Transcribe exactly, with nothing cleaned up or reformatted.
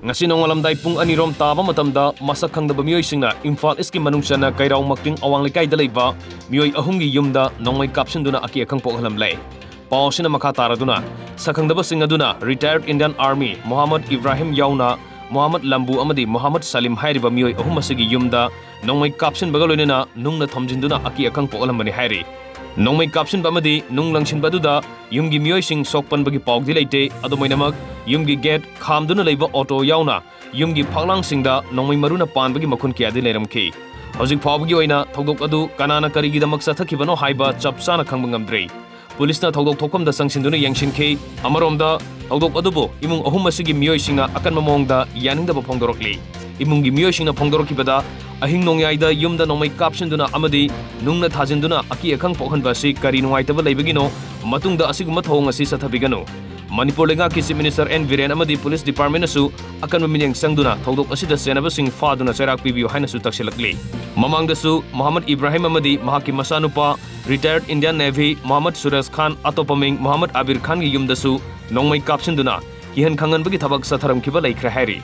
ꯉꯁꯤ ꯅꯣꯡꯉꯥꯜꯂꯝꯗꯥꯏ ꯄꯨꯡ ꯑꯅꯤꯔꯣꯝ ꯇꯥꯕ ꯃꯇꯝꯗ ꯃꯁꯛ ꯈꯪꯗꯕ ꯃꯤꯑꯣꯏꯁꯤꯡꯅ ꯏꯝꯐꯥꯜ ꯏꯁꯀꯤ ꯃꯅꯨꯡ ꯆꯟꯅ ꯀꯩꯔꯥꯎ ꯃꯛꯇꯤꯡ ꯑꯋꯥꯡ ꯂꯩꯀꯥꯏꯗ ꯂꯩꯕ ꯃꯤꯑꯣꯏ ꯑꯍꯨꯝꯒꯤ ꯌꯨꯝꯗ ꯅꯣꯡꯃꯩ ꯀꯥꯞꯁꯤꯟꯗꯨꯅ ꯑꯀꯤ ꯑꯈꯪ ꯄꯣꯛꯍꯜꯂꯝꯂꯦ꯫ ꯄꯥꯎ ꯑꯁꯤꯅ ꯃꯈꯥ ꯇꯥꯔꯗꯨꯅ, ꯁꯛꯈꯪꯗꯕꯁꯤꯡ ꯑꯗꯨꯅ retired Indian Army ꯃꯣꯍꯥꯃꯗ ꯏꯕ꯭ꯔꯥꯍꯤꯝ ꯌꯥꯎꯅ ꯃꯣꯍꯥꯃꯗ ꯂꯝꯕꯨ ꯑꯃꯗꯤ ꯃꯣꯍꯥꯃꯗ ꯁꯂꯤꯝ ꯍꯥꯏꯔꯤꯕ ꯃꯤꯑꯣꯏ ꯑꯍꯨꯝ ꯑꯁꯤꯒꯤ ꯌꯨꯝꯗ ꯅꯣꯡꯃꯩ ꯀꯥꯞꯁꯤꯟꯕꯒ ꯂꯣꯏꯅꯅ ꯅꯨꯡꯅ ꯊꯣꯝꯖꯤꯟꯗꯨꯅ ꯑꯀꯤ ꯑꯈꯪ ꯄꯣꯛꯍꯜꯂꯝꯕꯅꯤ ꯍꯥꯏꯔꯤ꯫ ꯅꯣꯡꯃꯩ ꯀꯥꯞꯁꯤꯟꯕ ꯑꯃꯗꯤ ꯅꯨꯡ ꯂꯪꯁꯤꯟꯕ ꯑꯗꯨꯗ ꯌꯨꯝꯒꯤ ꯃꯤꯑꯣꯏꯁꯤꯡ ꯁꯣꯛꯄꯟꯕꯒꯤ ꯄꯥꯎꯗꯤ ꯂꯩꯇꯦ꯫ ꯑꯗꯨꯃꯥꯏꯅꯃꯛ ꯌꯨꯝꯒꯤ ꯒꯦꯠ ꯈꯥꯝꯗꯨꯅ ꯂꯩꯕ ꯑꯣꯇꯣ ꯌꯥꯎꯅ ꯌꯨꯝꯒꯤ ꯐꯛꯂꯥꯡꯁꯤꯡꯗ ꯅꯣꯡꯃꯩ ꯃꯔꯨꯅ ꯄꯥꯟꯕꯒꯤ ꯃꯈꯨꯟ ꯀꯌꯥꯗꯤ ꯂꯩꯔꯝꯈꯤ꯫ ꯍꯧꯖꯤꯛ ꯐꯥꯎꯕꯒꯤ ꯑꯣꯏꯅ ꯊꯧꯗꯣꯛ ꯑꯗꯨ ꯀꯅꯥꯅ ꯀꯔꯤꯒꯤꯗꯃꯛ ꯆꯠꯊꯈꯤꯕꯅꯣ ꯍꯥꯏꯕ ꯆꯞ ꯆꯥꯅ ꯈꯪꯕ ꯉꯝꯗ꯭ꯔꯤ꯫ ꯄꯨꯂꯤꯁꯅ ꯊꯧꯗꯣꯛ ꯊꯣꯛꯐꯝꯗ ꯆꯪꯁꯤꯟꯗꯨꯅ ꯌꯦꯡꯁꯤꯟꯈꯤ꯫ ꯑꯃꯔꯣꯝꯗ, ꯊꯧꯗꯣꯛ ꯑꯗꯨꯕꯨ ꯏꯃꯨꯡ ꯑꯍꯨꯝ ꯑꯁꯤꯒꯤ ꯃꯤꯑꯣꯏꯁꯤꯡꯅ ꯑꯀꯟꯕ ꯃꯑꯣꯡꯗ ꯌꯥꯅꯤꯡꯗꯕ ꯐꯣꯡꯗꯣꯔꯛꯂꯤ꯫ ꯏꯃꯨꯡꯒꯤ ꯃꯤꯑꯣꯏꯁꯤꯡꯅ ꯐꯣꯡꯗꯣꯔꯛꯈꯤꯕꯗ, ꯑꯍꯤꯡ ꯅꯣꯡꯌꯥꯏꯗ ꯌꯨꯝꯗ ꯅꯣꯡꯃꯩ ꯀꯥꯞꯁꯤꯟꯗꯨꯅ ꯑꯃꯗꯤ ꯅꯨꯡꯅ ꯊꯥꯖꯤꯟꯗꯨꯅ ꯑꯀꯤ ꯑꯈꯪ ꯄꯣꯛꯍꯟꯕ ꯑꯁꯤ ꯀꯔꯤ ꯅꯨꯡꯉꯥꯏꯇꯕ ꯂꯩꯕꯒꯤꯅꯣ? ꯃꯇꯨꯡꯗ ꯑꯁꯤꯒꯨꯝꯕ ꯊꯧꯑꯣꯡ ꯑꯁꯤ ꯆꯠꯊꯕꯤꯒꯅꯨ꯫ ꯃꯅꯤꯄꯨꯔ ꯂꯩꯉꯥꯛꯀꯤ Chief Minister ꯑꯦꯟ ꯕꯤꯔꯦꯟ ꯑꯃꯗꯤ ꯄꯨꯂꯤꯁ ꯗꯤꯄꯥꯔꯠꯃꯦꯟꯅꯁꯨ ꯑꯀꯟꯕ ꯃꯤꯠꯌꯦꯡ ꯆꯪꯗꯨꯅ ꯊꯧꯗꯣꯛ ꯑꯁꯤꯗ ꯆꯦꯟꯅꯕꯁꯤꯡ ꯐꯥꯗꯨꯅ ꯆꯩꯔꯥꯛ ꯄꯤꯕꯤꯌꯨ ꯍꯥꯏꯅꯁꯨ ꯇꯛꯁꯤꯜꯂꯛꯂꯤ꯫ ꯃꯃꯥꯡꯗꯁꯨ ꯃꯣꯍꯥꯃꯗ ꯏꯕ꯭ꯔꯥꯍꯤꯝ ꯑꯃꯗꯤ ꯃꯍꯥꯛꯀꯤ ꯃꯆꯥꯅꯨꯄꯥ retired Indian Navy ꯃꯣꯍꯥꯃꯗ ꯁꯨꯔꯦꯁ ꯈꯥꯟ, ꯑꯇꯣꯞꯄ ꯃꯤꯡ ꯃꯣꯍꯥꯃꯗ ꯑꯕꯤꯔ ꯈꯥꯟꯒꯤ ꯌꯨꯝꯗꯁꯨ ꯅꯣꯡꯃꯩ ꯀꯥꯞꯁꯤꯟꯗꯨꯅ ꯀꯤꯍꯟ ꯈꯪꯍꯟꯕꯒꯤ ꯊꯕꯛ ꯆꯠꯊꯔꯝꯈꯤꯕ ꯂꯩꯈ꯭ꯔꯦ ꯍꯥꯏꯔꯤ꯫